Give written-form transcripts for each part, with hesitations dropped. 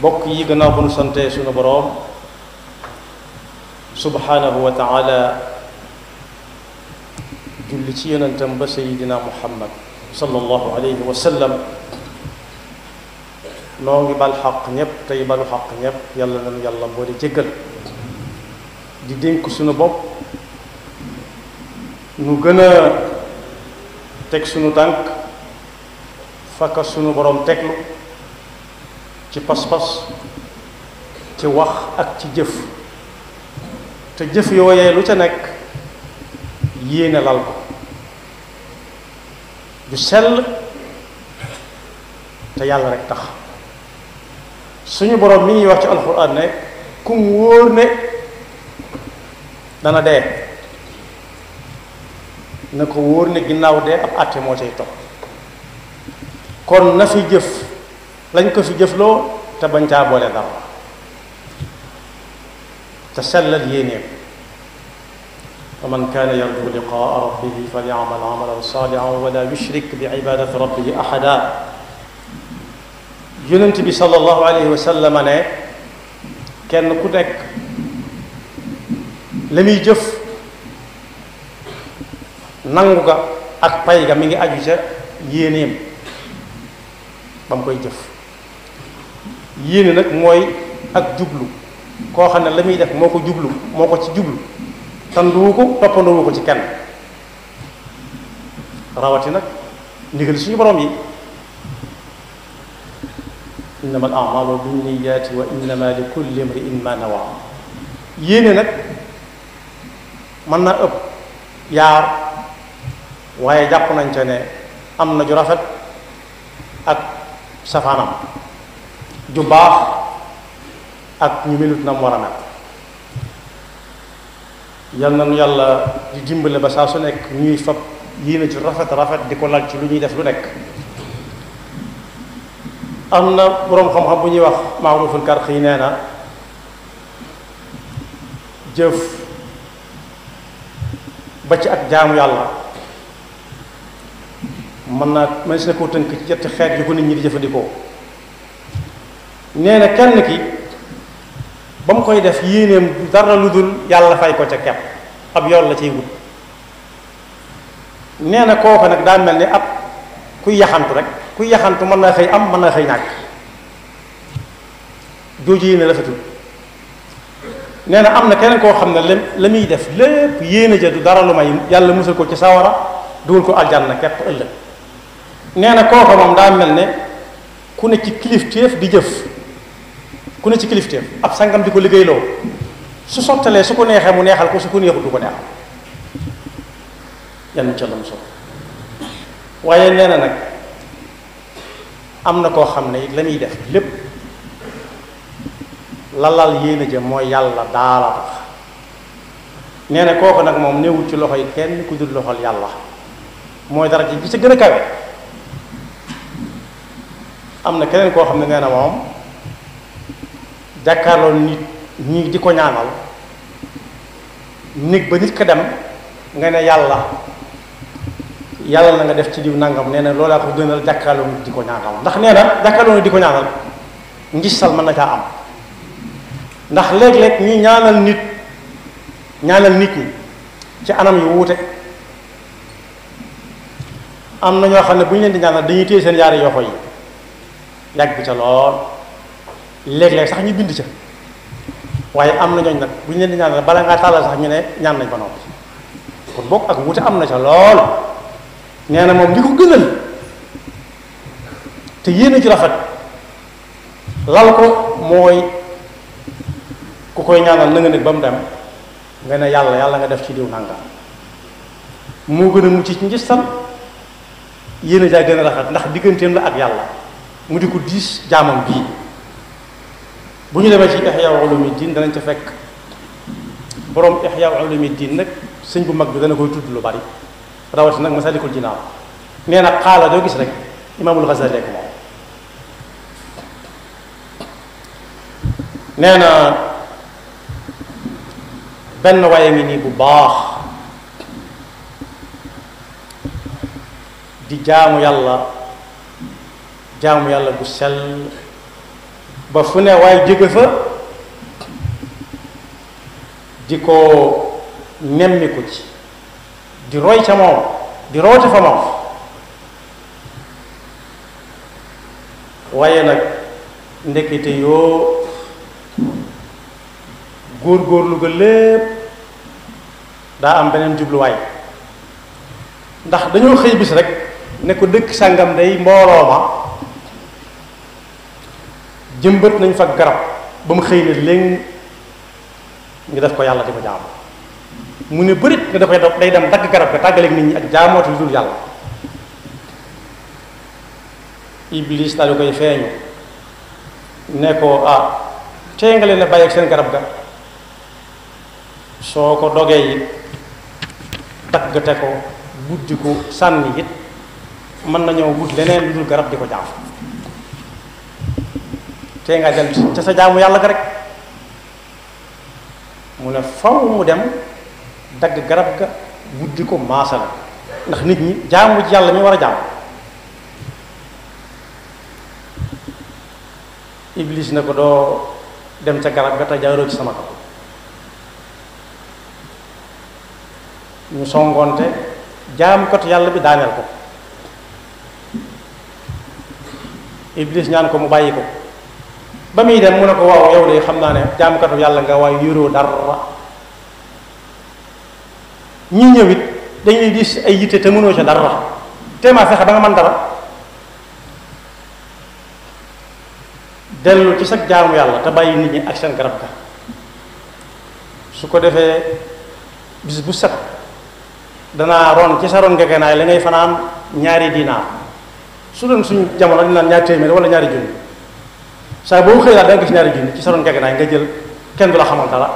bokk yi gannaaw bu nu sante sunu boroom subhanahu wa taala julli ci yonentam ba sayidina muhammad sallallahu alayhi wa sallam noo ngi bal xaq ñépp tey balu xaq ñépp yàlla nañu yàlla boole jéggal di dénk sunu bopp nu gën a teg sunu tànk fakka sunu boroom teglu ci pas-pas ci wax ak ci jëf te jëf yooyee lu ca nekk yéene lal ko ju sell te yàlla rek tax suñu boroom mi ngi wax ci alxuraan ne ku mu wóor ne dana dee na ko wóor ne ginnaaw dee ab àtte moo cay topp kon na fi jëf lañ ko fi jëfloo te bañ caa boole dara te sellal yéeneem wa man kaana yarju liqaa rabbihi falyamal amalan saalihan wala yushrik bi ibadati rabbihi ahada yonent bi sallallahu alayhi wa sallam ne kenn ku nekk la muy jëf nangu ga ak pay ga mi ngi aju ca yéeneem ba mu koy jëf yéene nag mooy ak jublu koo xam ne la muy def moo ko jublu moo ko ci jublu tanduwu ko toppandowu ko ci kenn rawati nag ndigal suñu borom yi innama al a'malu binniyati wa innama li kulli imri'in ma nawa yéene nag mën naa ëpp yaar waaye jàpp nañ ca ne am na ju rafet ak safaanam ju baax ak ñu melut na mu war a mel yal na nu yàlla di dimbale ba saa su nekk ñuy fab yéene ju rafet rafet di ko lal ci lu ñuy def lu nekk am na boroom xam-xam bu ñuy wax Ma'ruful Karxi nee na jëf ba ci ak jaamu yàlla mën si na koo tënk ci ñetti xeet yu ko nit ñi di jëfandikoo nee na kenn ki ba mu koy def yéeneem dara lu dul yàlla fay ko ca kepp ab yoon la ciy wut nee na kooku nag daa mel ni ab kuy yaxantu rek kuy yaxantu mën naa xëy am mën naa xëy ñàkk jooju yéene rafetul nee na am na keneen koo xam ne la muy def lépp yéene ja du dara lu may yàlla musal ko ci sawara dugal ko aljanna kepp ëllëg nee na kooku moom daa mel ne ku ne ci kilifteef di jëf ku ne ci kilifteef ab sangam di ko liggéeyloo su sottalee su ko neexee mu neexal ko su ko neexut du ko neexal yan ca lam solo waaye nee na nag am na koo xam ne la muy def lépp lalal yéene ja mooy yàlla daala tax nee na kooku nag moom newul ci loxo yi kenn ku dul loxol yàlla mooy dara ji ci gën a kawe am na keneen koo xam ne nee na moom jàkkaarloo nit ñi di ko ñaanal nit ba nit ka dem nga ne yàlla na nga def ci diw nangam nee na loolaa ko gënal jàkkaarloo nit di ko ñaanal ndax nee na jàkkaarloo nit di ko ñaanal ngistal mën na caa am ndax léeg-léeg ñuy ñaanal nit ñi ci anam yu wuute am na ñoo xam ne bu ñu leen di ñaanal dañuy téye seen yaari yoxo yi yàgg ca lool léeg-léeg sax ñu bind ca waaye am na ñooñ nag bu ñu leen di ñaanal bala ngaa tàllal sax ñu ne ñaan nañ ba noppi kon bokk ak wuute am na ca lool nee na moom li ko gënal te yéene ci rafet lal ko mooy ku koy ñaanal na nga nekk ba mu dem nga ne yàlla nga def ci diw nangam moo gën a mucc ci njistal yéene jaa gën a rafet ndax digganteem la ak yàlla mu di ko diis jaamam bii bu ñu demee ci Ihya Ulumuddin danañ ca fekk borom Ihya Ulumuddin nag sëñ bu mag bi dana koy tudd lu bari rawati nag Masalikul Jinaan nee na xaala doo gis rek Imaamul Ghazali ko moom nee na benn waaye ngi nii bu baax di jaamu yàlla bu sell ba fu ne waaye jóge fa di ko nemmiku ci di roy ca moom di rooti fa moom waaye nag ndekete yoo góor-góorlu ga lépp daa am beneen jubluwaay ndax dañoo xëy bis rek ne ko dëkk sàngam day mbooloo ma jëmbët nañ fa garab ba mu xëy ne léegi ñu def ko yàlla di ko jaamu mu ne bërit nga dafay day dem dagg garab ga tàggaleeg nit ñi ak jaamooti lu dul yàlla. Iblis daal di koy feeñu ne ko tey nga leen a bàyyi ak seen garab ga soo ko dogee it daggate ko buddi ko sànni it mën nañoo wut leneen lu dul garab di ko jaam tey nga dem ca sa jaamu yàlla ga rek mu ne faw mu dem dagg garab ga buddi ko maasala ndax nit ñi jaamu ci yàlla mi war a jaam. Iblis ne ko doo dem ca garab ga te jaaroo ci sama kaw ñu songoonte jaamukatu yàlla bi daaneel ko Iblis ñaan ko mu bàyyi ko ba muy dem mu ne ko waaw yow de xam naa ne jaamukatu yàlla nga waaye yoroo dara ñi ñëwit dañuy gis ay yitte te mënoo ca dara te maa fexe ba nga mën dara dellu ci sag jaamu yàlla te bàyyi nit ñi ak seen garab ga su ko defee bis bu set danaa ron ci sa ron ngegenaay la ngay fanaan ñaari dinaar su doon suñu jamono ñu naan ñaari téeméer wala ñaari junni saa boo xëy daal da nga gis ñaari junni ci sa ron ngegenaay nga jël kenn du la xamal dara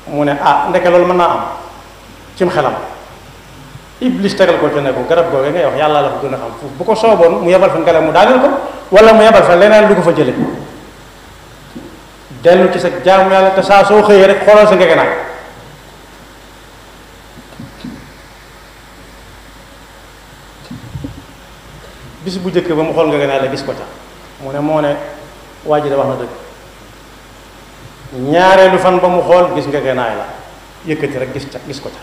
mu ne ndeke loolu mën naa am cim xelam Iblis tegal ko ci ne ko garab googu ngay wax yàlla la ko gën a xam foofu bu ko sooboon mu yebal fa ngelaw mu daaneel ko wala mu yebal fa leneen lu ko fa jële dellu ci sa jaamu yàlla te saa soo xëyee rek xoolal sa ngegenaay bis bu njëkk ba mu xool ngegenaay la gis ko ca mu ne moo ne waa ji de wax na dëgg ñaareelu fan ba mu xool gis ngegenaay la yëkkati rek gis ko ca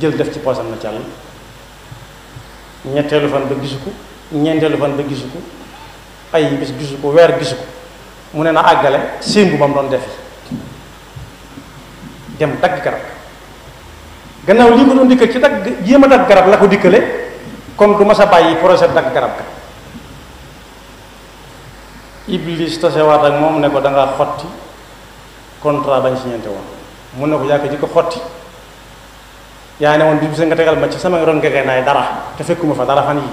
jël def ci poosam na càll ñetteelu fan ba gisu ko ñeenteelu fan ba gisu ko ay bis gisu ko weer gisu ko mu ne na àggale sémbu ba mu doon defi dem dagg garab gannaaw lii ko doon dikkal ci dagg jéem a dagg garab la ko dikkale comme du mas a bàyyi projet dagg garab ga Iblis tasewaat ak moom ne ko da nga xotti contrat bañ signante woon mun na ko yàgg ji ko xotti yaa ne woon bis nga tegal ma ci sama ron ngegenaay dara te fekkuma fa dara fan yi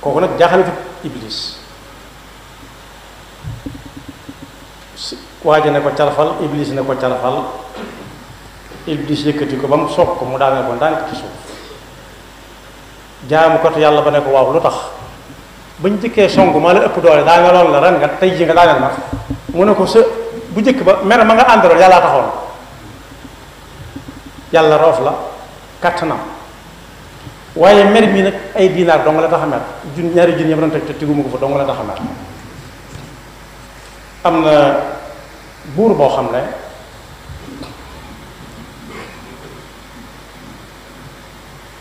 kooku nag jaaxalitu Iblis waa ji ne ko carfal Iblis ne ko carfal Iblis yëkkati ko ba mu soog ko mu daaneel ko ndànk ci suuf jaamu kotu yàlla ba ne ko waaw lu tax bañ jëkkee song maa la ëpp doole daa nga lool la ren nga tey ji nga daaneel ma mu ne ko sa bu jëkk ba mer ma nga àndaloon yàllaa taxoon yàlla roof la kàttanam waaye mer mi nag ay dinaar dong la tax a mer ñaari junni yam doon teg te tiguma ko fa dong la tax a mer am na buur boo xam ne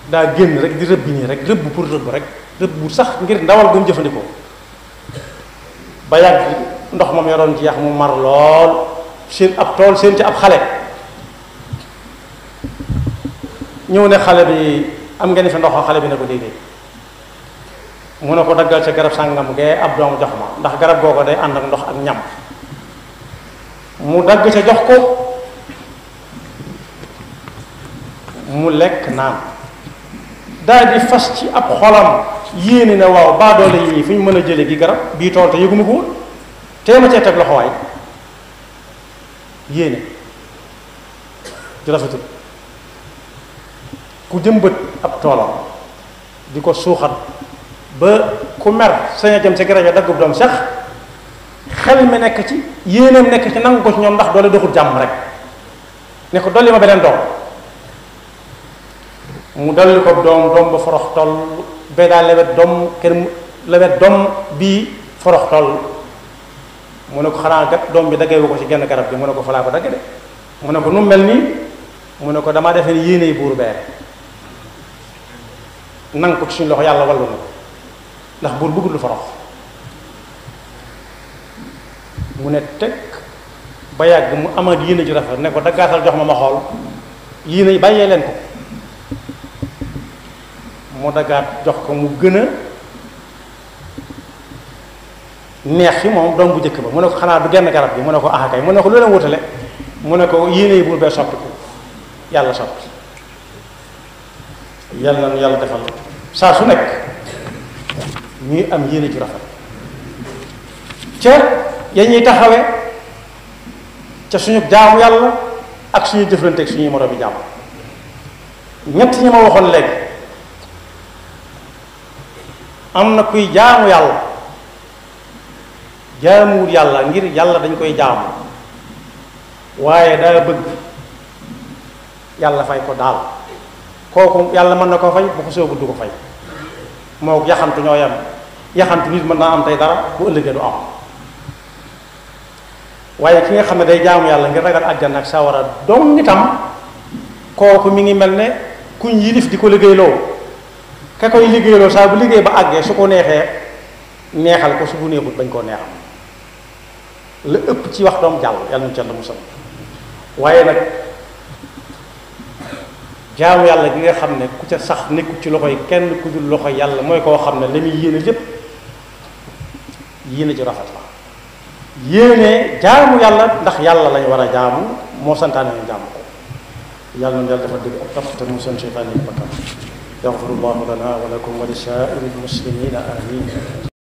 daa génn rek di rëbb nii rek rëbb pour rëbb rek rëbb sax ngir ndawal gum jëfandikoo ba yàgg ndox moom yoroon ci yax mu mar lool seen ab tool seen ci ab xale ñëw ne xale bi am ngeen fi ndox xale bi ne ko déedéet mu ne ko daggal ca garab sàngam gee ab doom jox ma ndax garab googu day ànd ak ndox ak ñam mu dagg ca jox ko mu lekk naan daal di fas ci ab xolam yéene ne waaw baadoole yi fu ñu mën a jële gi garab bii tool te yëguma ko woon tee ma cee teg loxo waay yéene di rafetul ku jëmbët ab toolam di ko suuxat ba ku mer sañ a jëm ci garab ya daggub doom sax xel mi nekk ci yéeneem nekk ci nangu ko ci ñoom ndax doole doxul jàmm rek ne ko dolli ma beneen doom mu dolli ko doom ba forox toll bee daa lewet doom kenn lewet doom bii forox toll mu ne ko xanaa gat doom bi daggewu ko ci genn garab bi mu ne ko falaa ko dagge de mu ne ko nu mel nii mu ne ko damaa defee ne yéeney buur bee nang ko ci suñu loxo yàlla wallu na ko ndax buur bëggul lu forox mu ne teg ba yàgg mu amaat yéene ju rafet ne ko daggaatal jox ma xool yéene yi bàyyee leen ko mu daggaat jox ko mu gën a neex fi moom doom bu njëkk ba mu ne ko xanaa du genn garab bi mu ne ko ah kay mu ne ko lu leen wutale mu ne ko yéene yi buur bee soppiku yàlla soppi yàlla na nu yàlla defal saa su nekk ñuy am yéene ju rafet ca ya ñuy taxawe ca suñu jaamu yàlla ak suñu jëflante ak suñuy moroom bi jaamu ñett ñi ma waxoon léegi am na kuy jaamu yàlla jaamuwul yàlla ngir yàlla dañ koy jaamu waaye daa bëgg yàlla fay ko daal kooku yàlla mën na ko fay bu ko soobu du ko fay moo yaxantu ñoo yem yaxantu nit mën naa am tey dara bu ëllëgee du am waaye ki nga xam ne day jaamu yàlla ngir ragal àjjana ak sawara dong itam kooku mi ngi mel ne kuñ yilif di ko liggéeyloo ka koy liggéeyloo saa bu liggéey ba àggee su ko neexee neexal ko su bu neexut bañ koo neexal la ëpp ci wax doom jàll yàlla nañu ci yàlla musal waaye nag jaamu yàlla gi nga xam ne ku ca sax nekkul ci loxoy kenn ku dul loxoy yàlla mooy koo xam ne la muy yéene lépp yéene ci rafet la yéene jaamu yàlla ndax yàlla lañ war a jaamu moo santaane ñu jaamu ko yàlla na yàlla dafa dégg ak topp te mu seen seytaan yi bakkan yaxfirullahu lana wa lakum wa li saa'iril muslimina amin